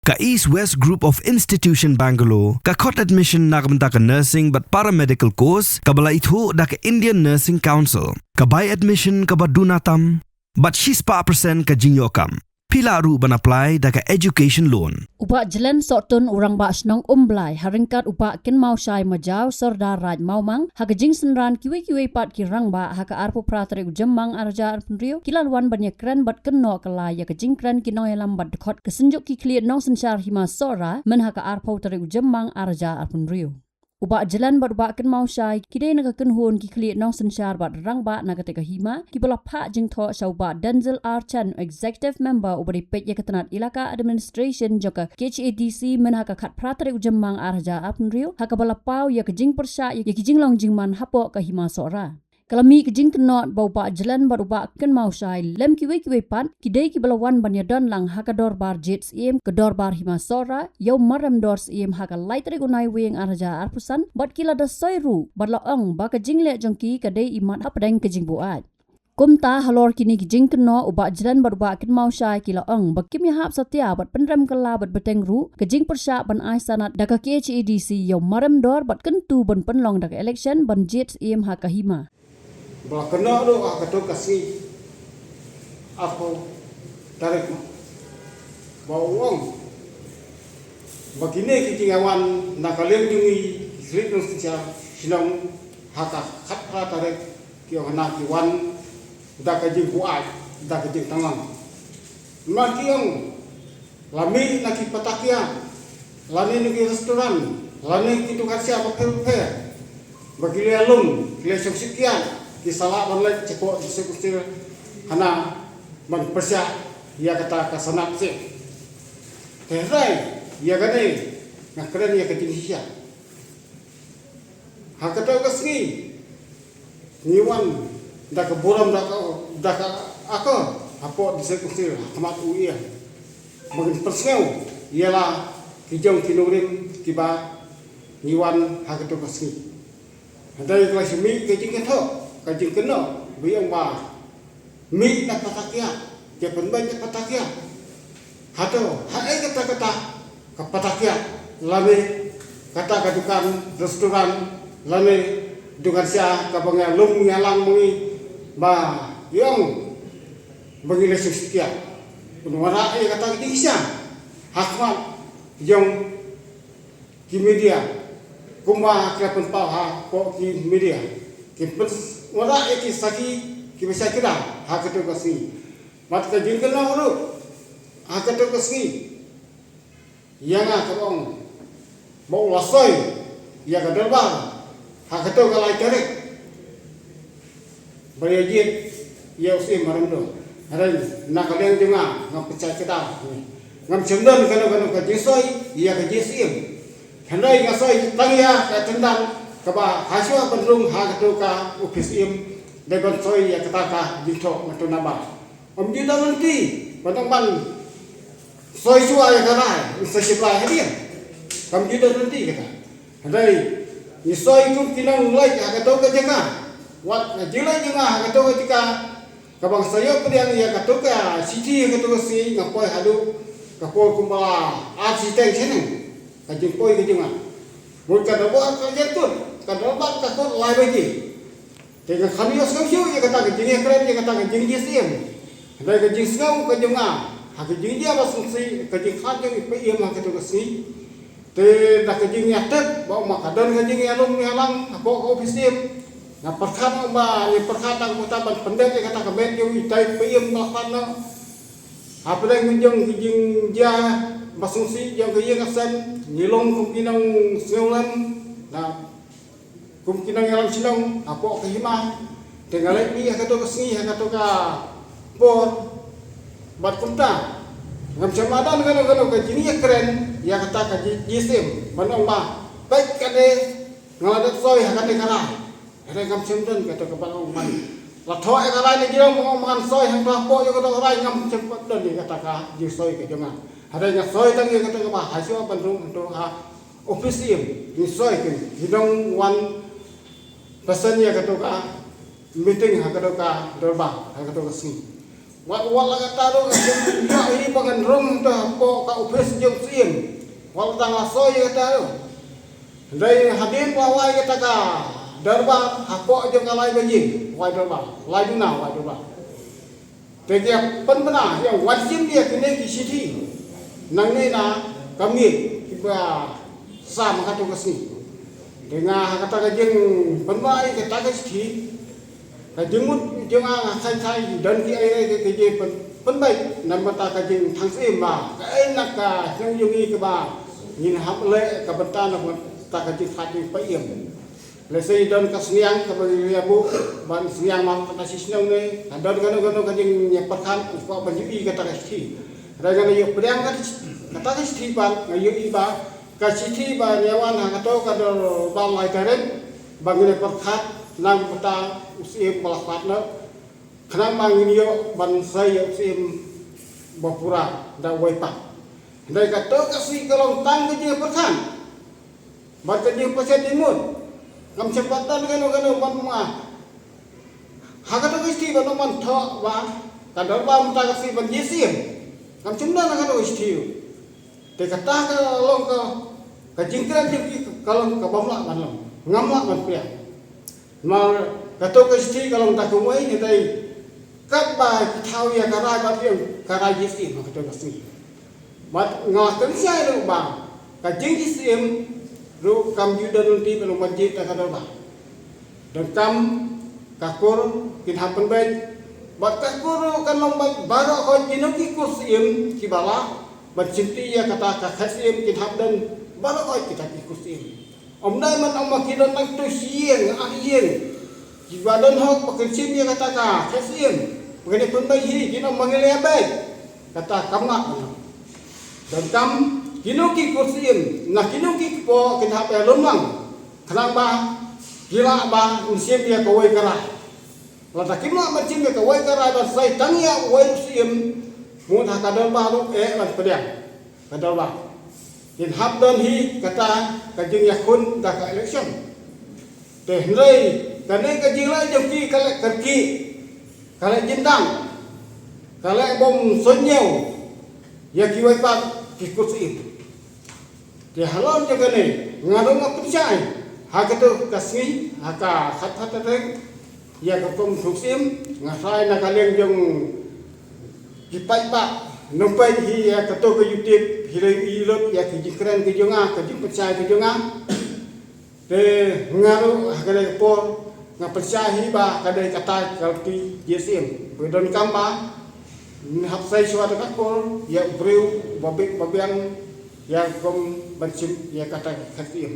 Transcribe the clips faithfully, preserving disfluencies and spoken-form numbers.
Ka East West Group of Institution Bangalore ka khot admission na ka bynta ka nursing bad paramedical course kaba la ithuh da ka Indian Nursing Council. Ka bai admission kaba duna tam bad shispah percent ka jingïoh kam. Phi lah ruh ban apply da ka education loan. U Bah Jlen Sohtun, u Rangbah Shnong Umblai, ha ryngkat u Bah Kynmaw Shai Majaw, Sordar Raid Mawmang, ha ka jingsynran kiwei kiwei pat ki rangbah, ha ka arphew phra tarik u Jymmang arhajar arphew hynriew, ki la wan ban ïakren bad kynnoh kylla ïa ka jingkren ki nongïalam bad dkhot ka Synjuk ki Khlieh Nongsynshar Hima Sohra, myn ha ka arphew tarik u Jymmang arhajar arphew hynriew. U Bah Jlen bad u Bah Kynmaw Shai ki dei na ka kynhun ki khlieh nongsynshar bad rangbah na katei ka hima, kiba la phah jingthoh sha u Bah Denzil R Chen, Executive Member uba dei peit ïa ka tnat Elaka Administration jong ka K H A D C, myn ha ka khatphra tarik u Jymmang arhajar arphew hynriew, ha kaba la paw ïa ka jingpyrshah ïa ki jinglong jingman hapoh ka Hima Sohra. Ka la mih ka jingkynnoh ba u Bah Jlen bad u Bah Kynmaw Shai lem kiwei kiwei pat ki dei kiba la wan ban ïadon lang ha ka dorbar jied Syiem, ka dorbar Hima Sohra, ïa u Marem Dor Syiem ha ka lai tarik u Naiwieng arhajar arphew san, bad ki la da soi ruh bad la ong ba ka jingleh jong ki ka dei imat hapdeng ka jingbuaid. Kumta halor kine ki jingkynnoh, u Bah Jlen bad u Bah Kynmaw Shai ki la ong ba kim ïahap satia bad pynrem kylla bad bteng ruh ka jingpyrshah ban ai sanad da ka K H A D C ïa u Marem Dor bad kyntu ban pynlong da ka election ban jied Syiem ha ka hima. Ba la kynnoh ruh ha kato ka sngi arphew tarik, ba u ong ba kine ki jingïawan na ka liang jong ngi ki khlieh nongsynshar shnong ha ka khatphra tarik, ki ong hana ki wan da ka jingbuaid, da ka jingtanglang. Namar ki ong, la mih na ki patakia, lane na ki restaurant, lane ki dukan sha bapher bapher, ba ki la ïalum, ki la shong shipkiat, ki sa lah ban leit shapoh District Council hana ban pyrshah ïa kata ka sanad seh. Te hynrei ïa kane nga kren ïa ka jingshisha. Ha kato ka sngi ngi wan da ka burom, da ka, da ka akor hapoh District Council, ha khmat u ïa ba ngin pynsngew ïa la ki jong ki nongrim kiba ngi wan ha kato ka sngi. Hynrei ka la shu mih ka jingkynnoh, ka jingkynnoh ba ïa ong ba mih na patakia, te pynbeit na patakia. Hato haei kata, kata ka patakia, lane kata ka dukan restaurant, lane dukan sha kaba ngi ïalum ngi ïalang ma ngi ba ïa ong ba ngi la shong shipkiat. Pynwanrah ïa kata ka jingshisha ha khmat jong ki media, kumba ki la pynpaw hapoh ki media. Ki pynwanrah ïa ki sakhi kiba shah kynda ha kato ka sngi. Bad ka jingkynnoh ruh ha kato ka sngi, ïa nga ka ong ba u la soi ïa ka dorbar ha kato ka lai tarik ba ïa jied ïa u Syiem Marem Dor. Hynrei na ka liang jong nga, ngam pynshai kata. Ngam shym don kano kano ka jingsoi ïa ka jied Syiem. Hynrei nga soi tang ïa ka tendang kaba ha shuwa ban rung ha kato ka ophis Syiem, dei ban soi ïa kata ka jingthoh mynta naba. Ym ju don lynti ban ong ban soi shuwa ïa ka rai, soi shipla hadien. Kam ju don lynti kata. Hynrei ngi soi kum ki nongleit ha kato ka jaka. Wat ka jingleit jong nga ha kato ka jaka, kaba nga sa ïoh pdiang ïa kato ka shithi ha kato ka sngi, nga poi haduh ka por kumba ar shiteng shaneng. Ka jingpoi ka jong nga, mut ka dorbar ka jan kut, ka dorbar ka kut lai baje. Te nga khlem ïohsngew shuh ïa kata ka jingïakren, ïa kata ka jingjied Syiem. Hynrei ka jingsngew ka jong nga ha ka jingjia ba sngewsih, ka jingkhot jong i Syiem ha kato ka sngi. Te da ka jingïatep ba ma ka don ka jingïalum ïalang hapoh ka ophis Syiem, nga pyrkhat ba ngi pyrkhat tang kumta ban pyndep ïa kata ka met jong i Syiem ba la pan noh. Hapdeng jong ka jingjia ba sngewsih jong ka ïing ka sem, ngi long kum ki nongsngewlem, na kum ki nongïalam shnong hapoh ka hima. Te nga leit mih ha kato ka sngi, ha kato ka por. Bad kumta ngam shym la don kano kano ka jingïakren ïa kata ka ji-, jied Syiem ban ong ba peit kane, nga la dep soi ha kane ka rai. Hynrei ngam shym don kato kaba ong ban la thoh ïa ka rai na jrong ba ong ban soi hangta hapoh ïa kato ka rai, ngam shym don ïa kata ka jingsoi ka jong nga. Hynrei nga soi tang ïa kato kaba ha shuwa ban rung hangto ha ophis Syiem, ngi soi kin, ngi dang wan pyrshang ïa kato ka meeting ha kato ka dorbar ha kato ka sngi. Wat wat la kata ruh, ka jingïohi ba ngan rung te hapoh ka ophis jong u Syiem. Wat la tang la soi ïa kata ruh. Hynrei hadien ba la wai kata ka dorbar hapoh jong ka lai baje, wai dorbar, lai duna, wai dorbar. Te ki pynbna ïa wan shim ïa kine ki shithi nangne na ka miej kiba sam ha kato ka sngi. Te nga ha kata ka jingpynbna ïa kata ka shithi, ka jingmut jong nga nga khlaiñ khlaiñ don ki ei ei ki jingpyn pynbeit na bynta ka jingthang syiem ba kaei na ka shnong jong ngi kaba ngin hap leh ka bynta na bynta ka jingthait jingpyrshah. Lehse don ka synñiang kaba ngi ïa buh ban synñiang ma kata shi shnong ne ka don kano kano ka jingïapyrkhat u kwah ban ïohi kata ka shithi. Hynrei nga ïoh pdiang kata ka shithi bad nga ïohi ba ka shithi ba ngi ïa wan ha kato ka dorbar lai tarik ba ngin ïa pyrkhat na bynta u Syiem ba la khlad noh, khnang ba ngin ïoh ban sei ïa u Syiem ba pura da uwei pat. Hynrei kato ka sngi ka long tang ka jingïapyrkhat bad ka jingpyrshah jingmut. Ngam shym pat don kano kano ban ma ha kato ka shithi ban ong ban thoh ba ka dorbar mynta ka sngi ban jied Syiem. Ngam shym don ha kato ka shithi ruh. Te kata ka long ka, ka jingkren jong ki ka long ka bym lah ban long. Ngam lah ban pdiang. Namar kato ka shithi ka long da kumwei, hynrei katba ki thaw ïa ka rai bad ki ong ka rai jied Syiem ha kato ka sngi. Bad nga kynshai ruh ba ka jingjied Syiem ruh kam ju don lynti ba long ban jied da ka dorbar. Donkam ka kur kin hap pynbeit bad ka kur ruh kan long beit baroh hoi kino ki kur syiem kiba lah ban shimti ïa kata ka khet syiem kin hap don baroh hoi kita ki kur syiem. Ym dei ban ong ba ki don tang tu shi ïing ar ïing kiba don hok ba kin shim ïa kata ka khet syiem ba kin pynbeit hi kin ong ba ngi leh beit. Kata kam lah ban ong. Donkam kino ki kur syiem na kino ki kpoh kin hap ïalum lang khnang ba ki lah ban shim ïa kawei ka rai. Lada kim lah ban shim ïa kawei ka rai ban sei tang ïa uwei u syiem, mut ha ka dorbar ruh eh ban pdiang ka dorbar. Kin hap don hi kata ka jingïakhun da ka election. Te hynrei kane ka jingleh jong ki ka leh kyrkieh, ka leh jingdang, ka leh bym suidñiew ïa kiwei pat ki kur syiem. Te halor jong kane nga ruh nga pynshai ha kato ka sngi ha ka khatphra tarik ïa ka kum u syiem nga phai na ka liang jong ki paidbah nongpeit hi ïa kato ka YouTube hi, la ïohi lut ïa ka jingkren ka jong nga, ka jingpynshai ka jong nga. Te nga ruh ha kane ka por nga pynshai hi ba ka dei kata ka lynti jied syiem. Ba donkam ba ngin hap sei shuwa da ka kur ïa u briew ba bit ba biang ïa kum ban shim ïa kata ka khet syiem.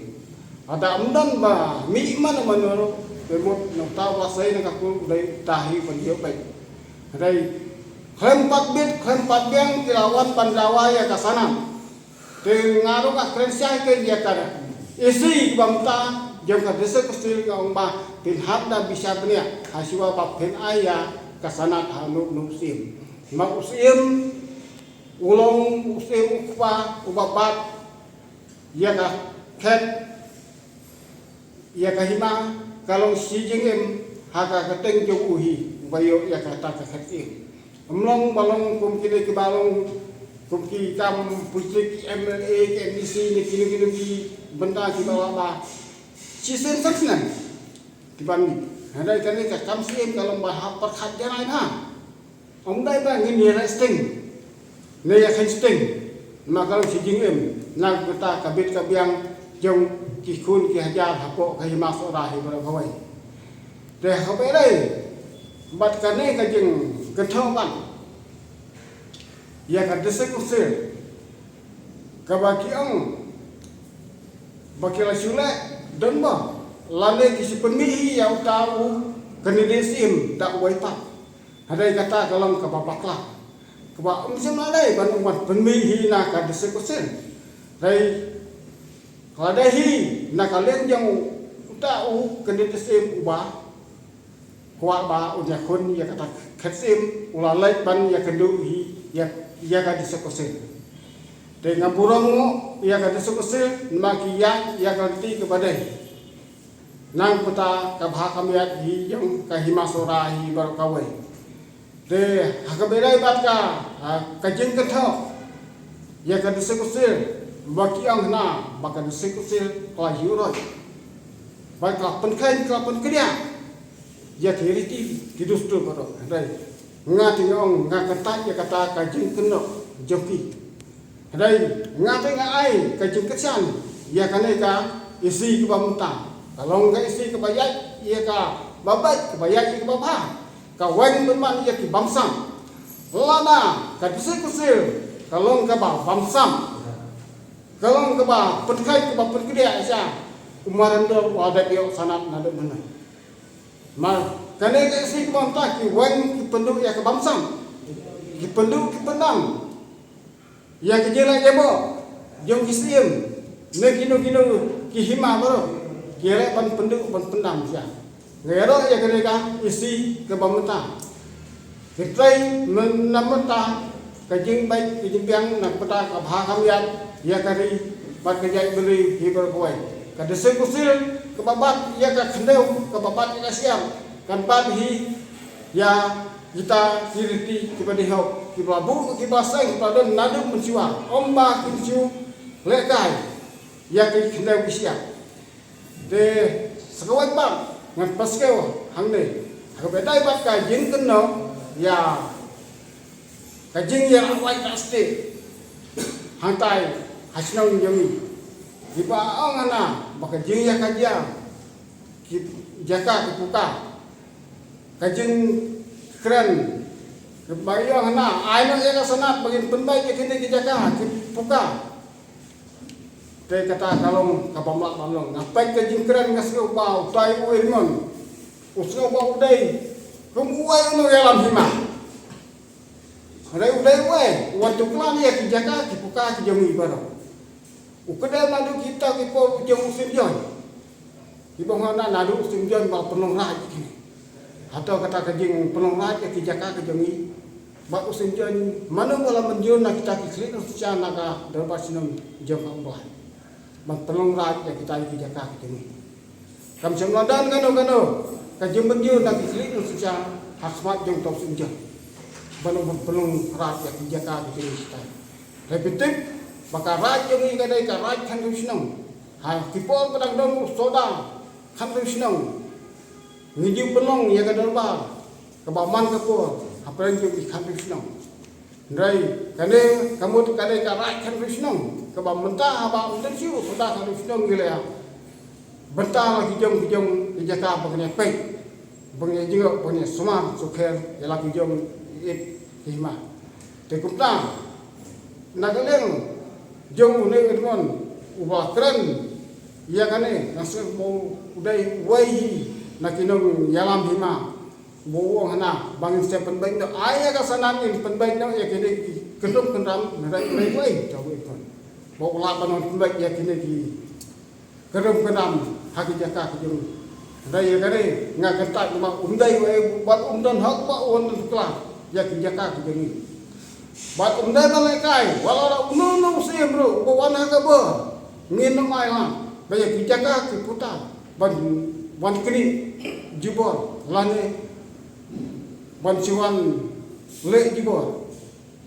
Lada ym don ba mih mano mano ruh te mut nangta ba sei na ka kur u dei uta hi ban ïoh beit. Hynrei khlem pat bit khlem pat biang ki la wan ban dawa ïa ka sanad. Te nga ruh nga kren shai kein ïa ka EC ba mynta jong ka District Council ka ong ba phin hap da bishar bniah ha shuwa ba phin ai ïa ka sanad ha uno uno u syiem. Ma u syiem u long u syiem u kpa uba bat ïa ka khet ïa ka hima ka long shi jingim ha ka kyrteng jong u hi uba ïoh ïa kata ka khet syiem. Ym long ba long kum kine kiba long kum ki kam politik ki MLA ki MDC ne kine kine ki bynta kiba lah ba shisien san snem kiban mih. Hynrei kane ka kam syiem ka long ba hap pyrkhat janai bha. Ym dei ba ngin ïa leh sting ne ïa kheiñ sting. Namar ka long shi jingim na ka bynta ka bit ka biang jong ki khun ki hajar hapoh ka hima Sohra hi baroh kawei. Te haba ïadei bad kane ka jingkynthoh ban ïa ka District Council kaba ki ong ba ki la shu leh don ba lane ki shu pynmih hi ïa uta u candidate syiem da uwei pat. Hynrei kata ka long kaba bakla kaba ym shym la dei ban ym ban pynmih hi na ka District Council. Hynrei ka la dei hi na ka liang jong uta u candidate syiem uba kwah ba un ïakhun ïa kata ka khet syiem u la leit ban ïakynduh hi ïa, ïa ka District Council. Te nga burom nguh ïa ka District Council namar ki ïaid ïa ka lynti kaba dei. Nangta ka bha ka miat hi jong ka hima Sohra hi baroh kawei. Te ha kaba ïadei bad ka, ah, ka jingkynthoh ïa ka District Council, ba ki ong hana ba ka District Council ka la ïuh roi bad ka la pynkheiñ, ka la pynkynriah ïa ki riti ki dustur baroh. Hynrei nga te nga ong, nga kyntait ïa kata ka jingkynnoh jong ki. Hynrei nga te nga ai ka jingkyrshan ïa kane ka E C kaba mynta. Ka long ka E C kaba ïaid ïa kaba beit, kaba ïaid ïa kaba bha, ka weng bymman ïa ki bamsap. Lada ka District Council ka long kaba bamsap, ka long kaba pynkheiñ, kaba pynkynriah sha u Marindor, u la dep ïoh sanad naduh mynne. Namar kane ka E C kaba mynta, ki weng ki pynduh ïa ka bamsap, ki pynduh ki pyndam ïa ka jingïaleh ïaboh jong ki syiem ne kino kino ki hima baroh, ki ïaleh ban pynduh ban pyndam sha. Nga ïaroh ïa kane ka E C kaba mynta. Ki trei myn-, na bynta ka jingbeit ka jingbiang, na bynta ka bha ka miat ïa ka ri bad ka jaitbynriew hi baroh kawei. Ka District Council kaba bat ïa ka khyndew, kaba bat ïa ka shyiap, kan bat hi ïa kita ki riti kiba dei hok, kiba la buh, kiba la seng, kiba la don naduh mynshuwa. Ym ba kin shu lehkai ïa ki khyndew ki shyiap. Te sa kawei pat ngan pynsngew hangne ha kaba ïadei bad ka jingkynnoh ïa ka jingïaleh wai ka state hangtai ha shnong jong ngi. Kiba ong hana ba ka jingïakajia ki jaka ki puka, ka jingkren, kiba ong hana ai noh ïa ka sanad ba ngin pynbeit ïa kine ki jaka ki puka. Te kata ka long kaba ym lah ban long. Nga peit ka jingkren, nga sngew ba utai u Edmond u sngew ba u dei kum uwei u nongïalam hima. Hynrei u dei uwei u wan tuklar ïa ki jaka ki puka ki jong ngi baroh. U kdew naduh kita ki por u jong u Syiem John. Kiba ong hana naduh u Syiem John ba pynlong raid ïa kine. Hato kata ka jingpynlong raid ïa ki jaka ki jong ngi, ba u Syiem John, mano ba la mynjur na kita ki khlieh nongsynshar na ka dorbar shnong jong ka Umblai ban pynlong raid ïa kita ki jaka ki jong ngi? Kam shym la don kano kano ka jingmynjur na ki khlieh nongsynshar ha khmat jong uta u Syiem John ban ong ban pynlong raid ïa ki jaka ki jong ngi kita. Hynrei phi tip ba ka raid jong ngi ka dei ka raid khathynriew shnong. Ha ki por ba dang don u Sordar khathynriew shnong, ngi ju pynlong ïa ka dorbar kaba man ka por hapdeng jong ki khathynriew shnong. Hynrei kane ka mut ka dei ka raid khathynriew shnong kaba mynta haba ym don shuh u Sordar khathynriew shnong, ngi la ïa bynta la ki jong ki jong ki jaka ba ngin ïa peit, ba ngin ïa jngoh, ba ngin ïa sumar sukher ïa la ki jong ki ïit ki hima. Te kumta na ka liang jong une u Edmond uba kren ïa kane, nga sngew ba u dei uwei hi na ki nongïalam hima uba u ong hana ba ngin sa pynbeit noh, ai ïa ka sanad ngin pynbeit noh ïa kine ki kyndrum kyndram, hynrei uwei uwei uta u Edmond ba u lah ban wan pynbeit ïa kine ki kyndrum kyndram ha ki jaka ki jong ngi. Hynrei ïa kane nga kyntait namar um dei uwei bad um don hok ba u wan tuklar ïa ki jaka ki jong ngi. Bad um dei ban lehkai wat la da uno uno u syiem ruh uba wan ha ka bor, ngin ym ailad ba ïa ki jaka ki puta ban, ban knieh jubor lane ban shu wan leh jubor.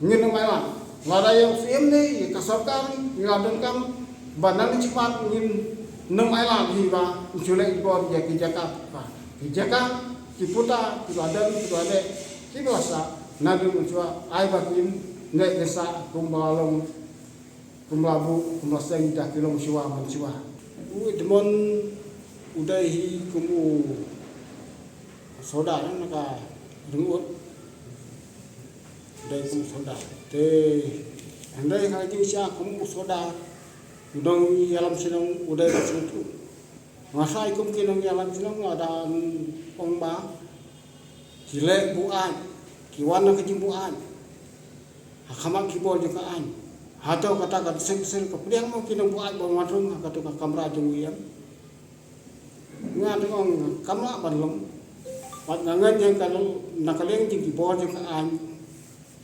Ngin ym ailad. Lada ïa u syiem ne ïa ka sorkar ngi la donkam ba nangne shakhmat ngin ym ailad hi ba ngin shu leh jubor ïa ki jaka, ki jaka ki puta kiba don, kiba leh, kiba la sah naduh mynshuwa, ai ba kin leh, kin sah kumba long, kumba la buh, kumba la seng da ki longshuwa manshuwa. U Edmond u dei hi kum u Sordar na ka Rynggut, u dei kum u Sordar. Te hynrei ha ka jingshisha kum u Sordar, u nongïalam shnong u dei ban sngewthuh. Nga sa kum ki nongïalam shnong lada ong ba ki leh buaid, ki wan na ka jingbuaid ha khmat ki bor jong ka aiñ, hato kata ka District Council ka pdiang mo ki nongbuaid ba wan rung ha kato ka kamra jong u ïam? Nga te nga ong kam lah ban long. Bad nga ngeit ïa ka long na ka liang jong ki bor jong ka aiñ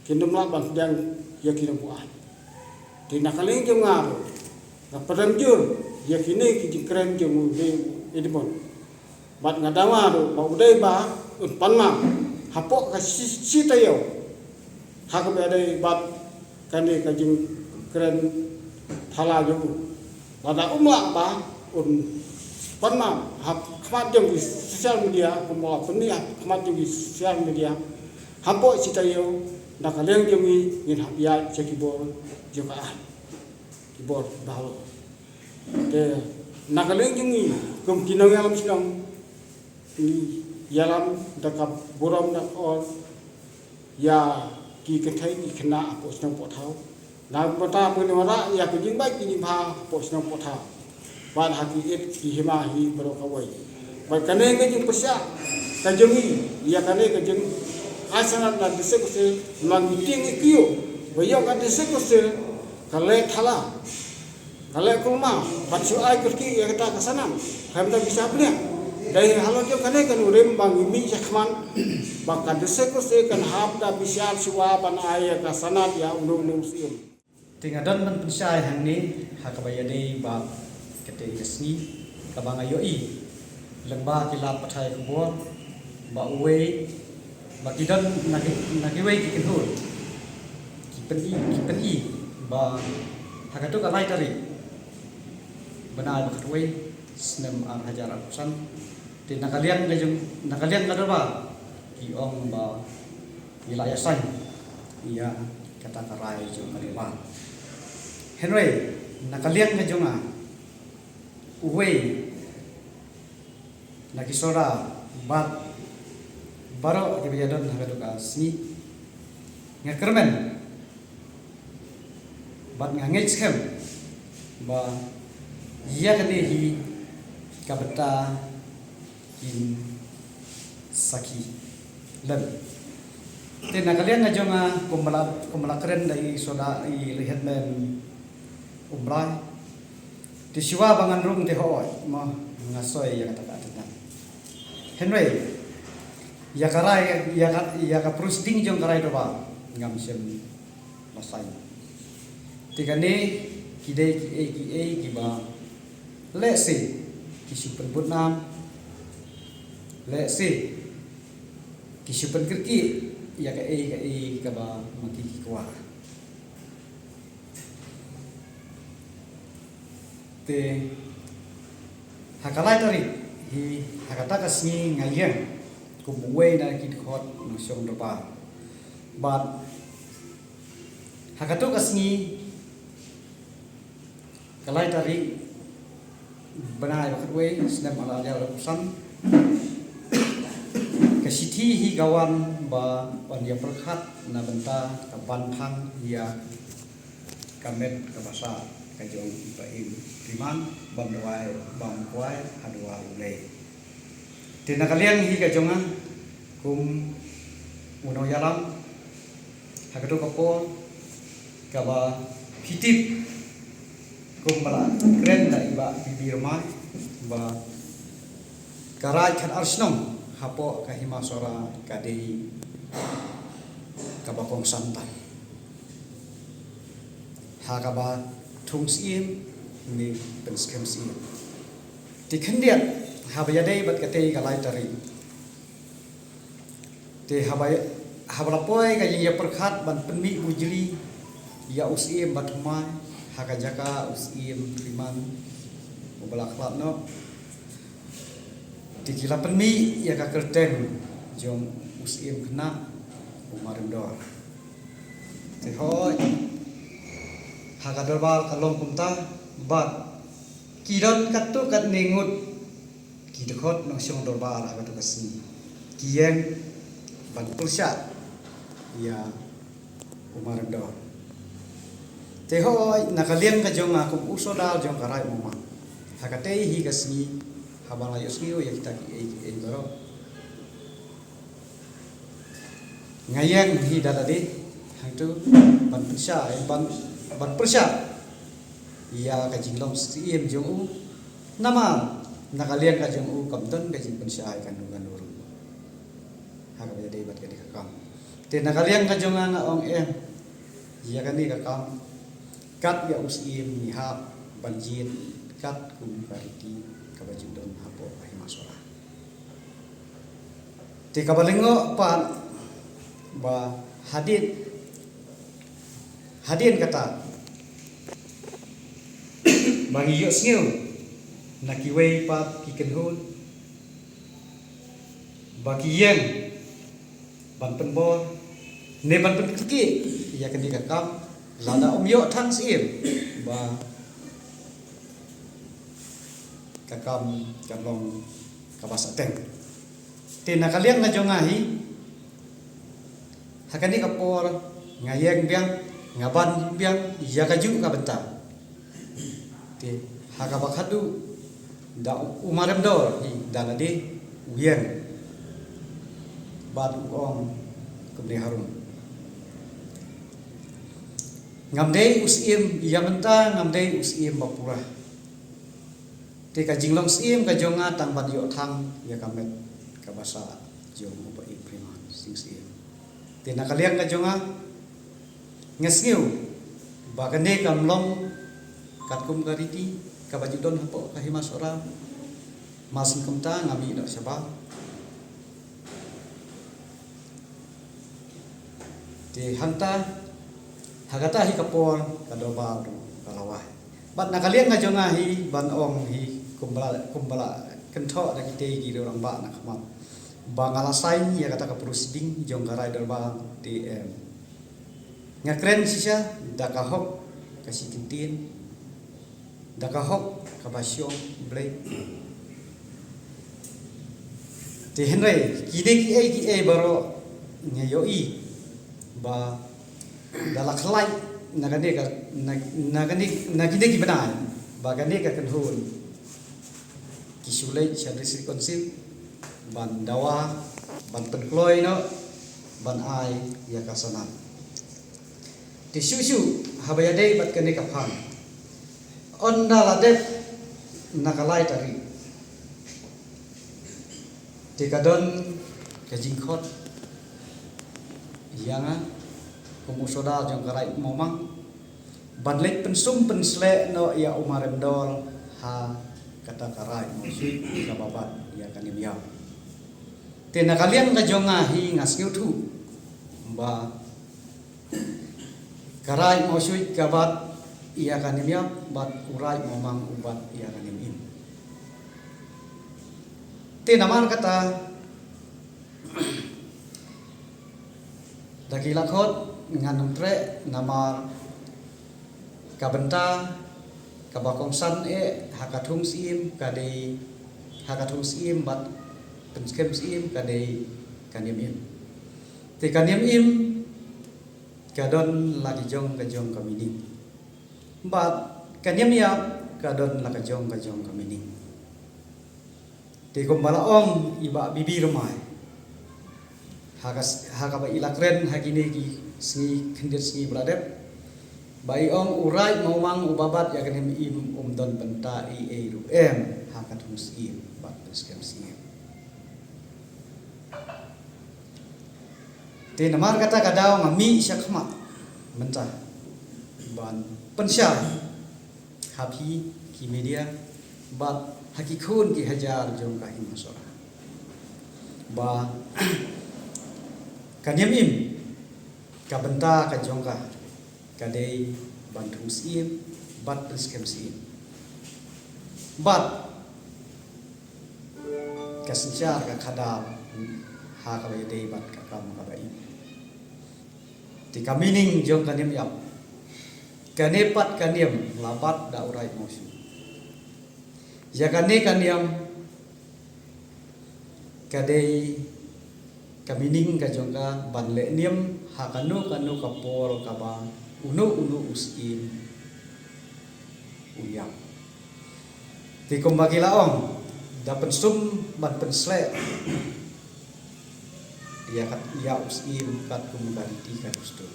kin ym lah ban pdiang ïa ki nongbuaid. Te na ka liang jong nga ruh nga pyrshang jur ïa kine ki jingkren jong u Edmond. Bad nga dawa ruh ba u dei ba un pan map hapoh ka shi, shi taïew. Ha kaba ïadei bad kane ka jingkren thala jong u. Lada um lah ba un pan nam ha khmat jong ki social media, kumba la pynmih ha khmat jong ki social media, hapoh shi taïew, na ka liang jong ngi ngin hap ïaid sha ki bor jong ka aiñ, ki bor bahalor. Te na ka liang jong ngi kum ki nongïalam shnong, ngi ïalam da ka burom da ka or ïa ki kynthei ki khynnah hapoh shnong hapoh thaw. Na ka bynta pynwanrah ïa ka jingbha ka jingbha hapoh shnong hapoh thaw, bad ha ki it ki hima hi baroh kawei. Bad kane ka jingpyrshah ka jong ngi ïa kane ka jingai sanad na District Council, ma ngi tieng ïa ki ïoh ba ïoh ka District Council ka leh thala, ka leh kulmar, bad shu ai kyrkieh ïa kata ka sanad. Khlem da bishar bniah. Dei halor jong kane ka nongrim ba ngi mih shakhmat ba ka District Council kan hap da bishar shuwa ban ai ïa ka sanad ïa uno uno u syiem. Te nga don ban pynshai hangne ha kaba ïadei bad katei ka sngi kaba nga ïohi lyngba ki lad pathai khubor ba uwei ba ki don na ki, na kiwei ki kynhun ki pyni, ki pyni ba ha katu ka lai tarik bnai ba khatwei snem ar hajar arphew san, te na ka liang ka jong, na ka liang ka dorbar ki ong ba ngi la ïasain ïa kata ka rai jong ka dorbar. Hynrei na ka liang ka jong nga, uwei na ki sordar bad baroh kiba ïadon ha katu ka sngi, nga kyrmen bad nga ngeit skhem ba ïa kane hi ka bynta kin sakhi lem. Te na ka liang ka jong nga, kumba la, kumba la kren da i sordar, i headman Umrai, te shuwa ba ngan rung te hooid mo nga soi ïa kata ka attendance. Hynrei ïa ka rai, ïa ka, ïa ka proceeding jong ka rai dorbar ngam shym la sign. Te kane ki dei kiei kiei kiba lehse ki shu pynbud nam, lehse ki shu pynkyrkieh ïa kaei kaei kaba ma ki ki kwah. Te ha ka lai tarik hi, ha kata ka sngi nga ïeng kum uwei na ki dkhot nongshong dorbar. Bad ha katu ka sngi, ka lai tarik bnai ba khatwei snem ar hajar arphew san, ka shithi hi ka wan ba yn ïa pyrkhat na bynta ka ban phang ïa ka met ka basa ka jong i Bah Im Freeman ban duwai, ban kwai ha duwai U Blei. Te na ka liang hi ka jong nga kum u nongïalam ha katu ka por kaba phi tip kumba la kren da i Bah P B Rymbai ba ka rai khatar shnong hapoh ka Hima Sohra ka dei kaba kongsan tam ha kaba thung syiem ne pynskhem syiem. Te khyndiat haba ïadei bad katei ka lai tarik, te haba, haba la poi ka jingïapyrkhat ban pynmih bujli ïa u syiem bathymmai ha ka jaka u syiem Freeman uba la khlad noh, te ki la pynmih ïa ka kyrteng jong u syiem khynnah u Marimdor. Te hooid, ha ka dorbar ka long kumta bad ki don katto katne ngut ki dkhot nongshong dorbar ha katu ka sngi ki ïeng ban pyrshah ïa u Marimdor. Te hooid, na ka liang ka jong nga kum u sordar jong ka Raid Mawmang, ha katei hi ka sngi haba la ïohsngew ïa kita kiei kiei baroh, nga ïeng hi da lade hangtu ban pyrshah, ban, ban pyrshah ïa ka jinglong syiem jong u. Namar na ka liang ka jong u kam don ka jingpyrshah ïa kano kano ruh ha kaba ïadei bad kane ka kam. Te na ka liang ka jong nga nga ong em, ïa kane ka kam kat ïa u syiem ngi hap ban jied kat kum ka riti kaba ju don hapoh ka Hima Sohra. Te kaba lyngngoh pat ba hadien, hadien kata ba ngi ïohsngew na kiwei pat ki kynhun ba ki ïeng ban pynbor ne ban pynkyrkieh ïa kane ka kam, lada ym ïoh tang syiem ba ka kam kan long kaba sahteng. Te na ka liang ka jong nga hi, ha kane ka por nga ïeng biang, nga ban biang ïa kajuh ka bynta. Te ha kaba khatduh da u Marem Dor hi da lade u ïeng bad u ong kumne harum: Ngam dei u syiem ïa mynta, ngam dei u syiem ba pura. Te ka jinglong syiem ka jong nga tang ban ïoh tang ïa ka met kaba sah jong u Bah Ibrahim Sing Syiem. Te na ka liang ka jong nga, nga sngew ba kane kam long katkum ka riti kaba ju don hapoh ka Hima Sohra. Mar syn kumta nga mih noh shabar. Te hangta, ha kata hi ka por ka dorbar ruh ka la wai. Bad na ka liang ka jong nga hi ban ong hi kumba la, kumba la kynthoh da kitei ki rangbah na khmat ba nga la sign ïa kata ka proceeding jong ka rai dorbar. Te em, nga kren shisha da ka hok ka shi kyntien, da ka hok kaba shong Blei. Te hynrei kine kiei kiei baroh nga ïohi ba da la khlaiñ na kane ka, na, na kane, na kine ki bnai ba kane ka kynhun ki shu leit sha District Council ban dawa, ban pynkloi noh, ban ai ïa ka sanad. Te shuh shuh haba ïadei bad kane ka phang, ynda la dep na ka lai tarik, te ka don ka jingkhot ïa nga kum u sordar jong ka Raid Mawmang ban leit pynsum pynsleh noh ïa u Marem Dor ha kata ka Raid Mawsut kaba bat ïa ka Niam Ïap. Te na ka liang ka jong nga hi nga sngewthuh ba ka Raid Mawsut ka bat ïa ka Niam Ïap bad u Raid Mawmang u bat ïa ka Niam Im. Te namar kata, da ki la khot ngan ym treh namar ka bynta kaba kongsan eh ha ka thung syiem ka dei, ha ka thung syiem bad pynskhem syiem ka dei ka Niam Im. Te ka Niam Im ka don la ki jong ka jong ka meaning. Bad ka Niam Ïap ka don la ka jong ka jong ka meaning. Te kumba la ong i Bah B B Rymbai ha ka, ha kaba i la kren ha kine ki sngi khyndiat sngi ba la dep, ba i ong u Raid Mawmang uba bat ïa ka Niam Im um don bynta ei ei ruh em ha ka thung syiem bad pynskhem syiem. Te namar kata ka daw nga mih sha khmat mynta ban pynshai ha phi ki media bad ha ki khun ki hajar jong ka Hima Sohra ba ka Niam Im ka bynta ka jong ka ka dei ban thung syiem bad pynskhem syiem bad ka synshar ka khadar ha kaba ïadei bad ka kam kaba im. Te ka meaning jong ka Niam Ïap, kane pat ka niam la bat da u Raid Mawsut. Ïa kane ka niam ka dei ka meaning ka jong ka ban leh niam ha kano kano ka por kaba uno uno u syiem u ïap. Te kumba ki la ong, da pynsum ban pynsleh ïa kat, ïa u syiem katkum ka riti ka dustur.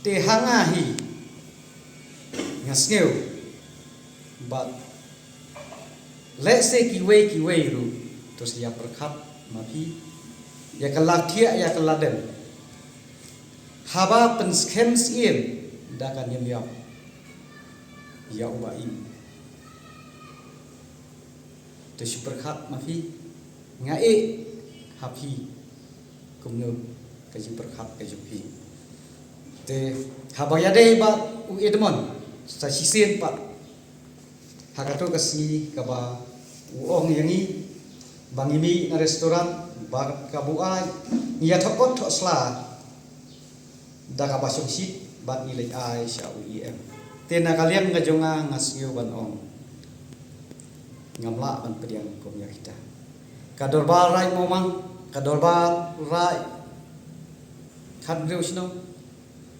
Te ha nga hi nga sngew bad lehse kiwei kiwei ruh to sa ïa pyrkhat ma phi, ïa ka la thiah ïa ka la dem. Haba pynskhem syiem da ka Niam Ïap ïa u Bah Im, to shu pyrkhat ma phi, nga ïeh ha phi Kumno ka jingpyrkhat ka jong phi. Te haba ïadei bad u Edmond, sa shisien pat, ha kato ka sngi kaba u ong ïa ngi ba ngi mih na restaurant, ba ka buaid ngi ïa thoh kot thoh sla da kaba shongshit bad ngi leit ai sha u E M. Te na ka liang ka jong nga, nga sngew ban ong, ngam lah ban pdiang kum ïa kita. Ka dorbar raid Mawmang, ka dorbar raid Khathynriew Shnong,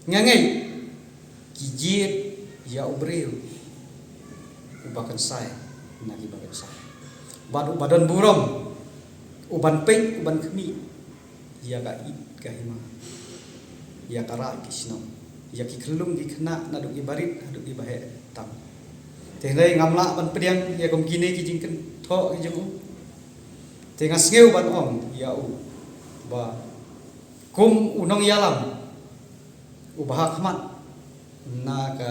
nga ngeit ki jied ïa u briew uba kynsai na kiba kynsai, bad uba don burom, uban peit, uban khmih ïa ka it ka hima, ïa ka raid ka shnong, ïa ki khyllung ki khynnah, naduh kiba rit haduh kiba heh tam. Te hynrei ngam lah ban pdiang ïa kum kine ki jingkynthoh ki jong u. Te nga sngew ban ong ïa u ba kum u nongïalam uba ha khmat na ka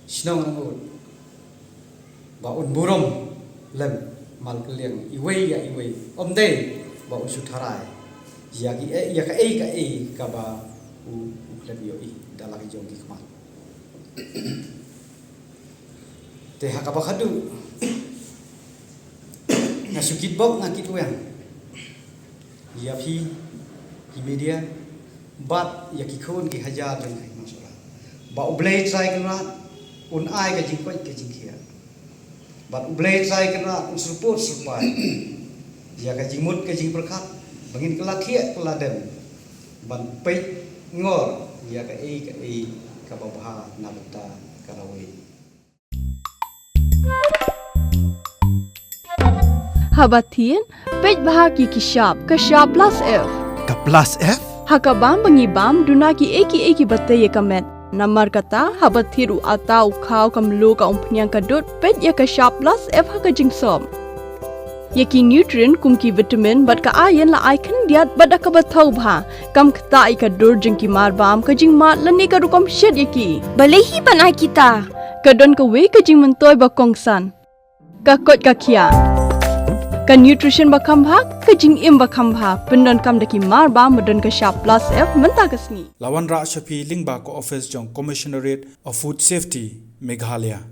shnong Nongud, ba un burom lem malkylliang iwei ïa iwei, ym dei ba un shu tharai ïa ki, ïa kaei kaei kaba u, u khlem ïohi da la ki jong ki khmat. Te ha kaba khadduh, nga shu kitbok, nga kitweng ïa phi ki media bad ïa ki khun ki hajar jong ka hima Sohra, ba U Blei Trai Kynrad un ai ka jingkoit ka jingkhiah, bad U Blei Trai Kynrad un syrpud syrpai ïa ka jingmut ka jingpyrkhat, ba ngin kylla thiah kylla dem ban peit ngor ïa kaei kaei kaba bha na bynta ka lawei. Haba thied, peit bha ïa ki shap, ka shap plus F. Ka plus F? Ha ka bam ba ngi bam, duna kiei kiei kiba tei ïa ka met. Namar kata, haba thied u atta, u khaw, ka mluh, ka umphniang, ka dud, peit ïa ka shap plus F ha ka jingsop. Ïa ki nutrient kum ki vitamin bad ka iron la ai khyndiat bad da kaba thaw bha. Kam ktah ïa ka dur jong ki marbam, ka jingmad lane ka rukom shet ïa ki. Balei hi ban ai kita? Ka don kawei ka jingmyntoi ba kongsan. Ka koit ka khiah. Ka nutrition ba kham bha, ka jingim ba kham bha, pyndonkam da ki marbam ba don ka shap plus F mynta ka sngi. La wanrah sha phi lyngba ka office jong Commissionerate of Food Safety, Meghalaya.